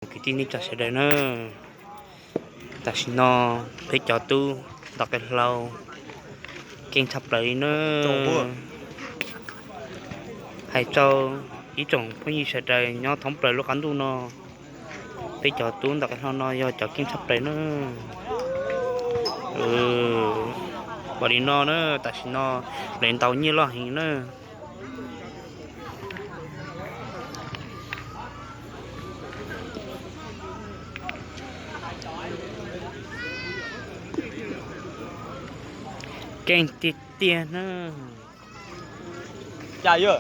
Kwv tij neej tsa sawv daws na, tam sim no peb cov tub ntawm qe hlau keej tshaj plaws li na. Hais rau ib tsoom phooj ywg sawv daws nyob thoob plaws lub qab ntuj no, peb cov tub ntawm qe hlau no yog cov keej tshaj plaws na. Pom li no na, tam sim no lawv ntaus nyiaj loj heev na. Keej tiag tiag na. Ntaus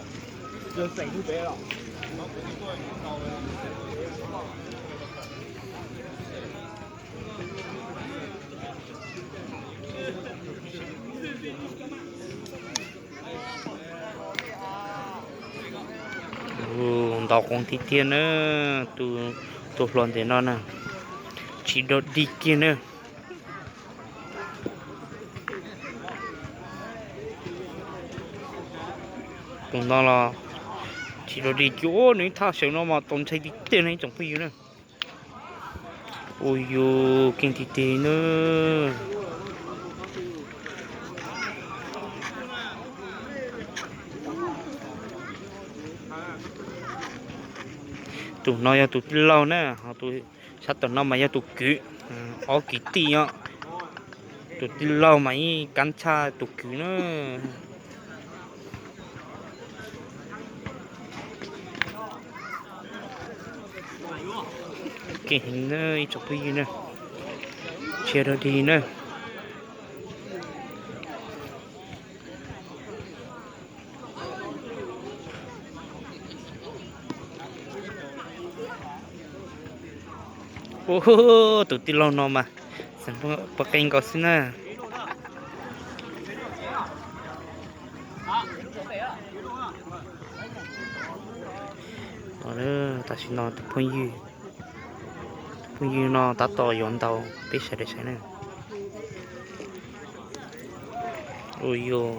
qoos tiag tiag na, tus hluas ntawm no na, tsis dog dig kiag na. Tus no los tsis dog dig kiag, nws thaj saum no mas txaus ntshai tiag tiag na ib tsoom phooj ywg na. Ua yus keej tiag tiag na. Tus no yog tus tij laug na, ho tus sab tom no mas yog tus kwv, ob kwv tij os. Tus tij laug mas yeej kab tshaj tus kwv na. Keej heev na ib tsoom phooj ywg na, tsis dog dig na. Tus tij laug no mas xeem pua qe nkaus xwb na. Tam sim no tus phooj ywg, tus phooj ywg no tab tom yuav ntaus peb sawv daws saib na. Ua yus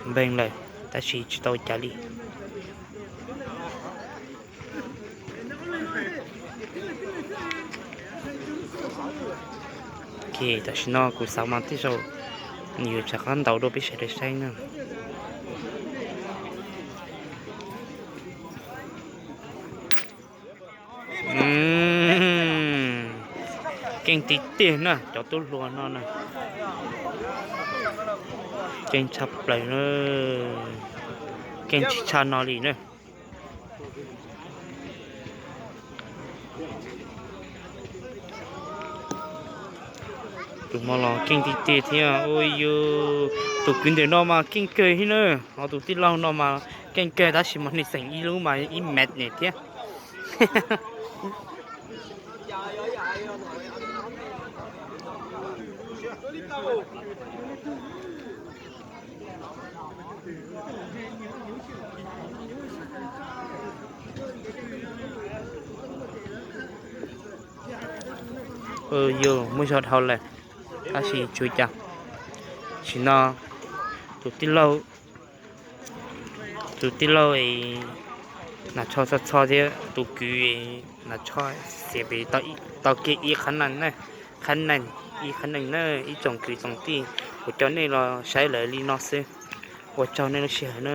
npeeg lawm tab sis tsis tau cas li. Tam sim no kuv xav mas tej zaum nws yuav rov qab ntaus dua peb sawv daws saib na. Keej tiag tiag na cov tub hluas no na. Keej tshaj plaws na. Keej tsis tshaj no li na. Tus no los keej tiag tiag thiab. Ua yus, tus kwv ntawm no mas keej kawg thiab na. Ho tus tij laug no mas keej kawg tab sis mas nws xeem ib lub mas ib mev ne thiab. Yus muaj zog dhau lawm, tab sis tsis ua cas. Tam sim no tus tij laug, tus tij laug Nas Tsho txho txho thiab tus kwv Nas Tsho xiam pem tau kiag ib qhab nees, qhab nees, ib qhab nees na ib tsoom kwv tsoom tij. Kuv coj nej los saib lawv li no xwb. Ua tsaug nej lub sij hawm na.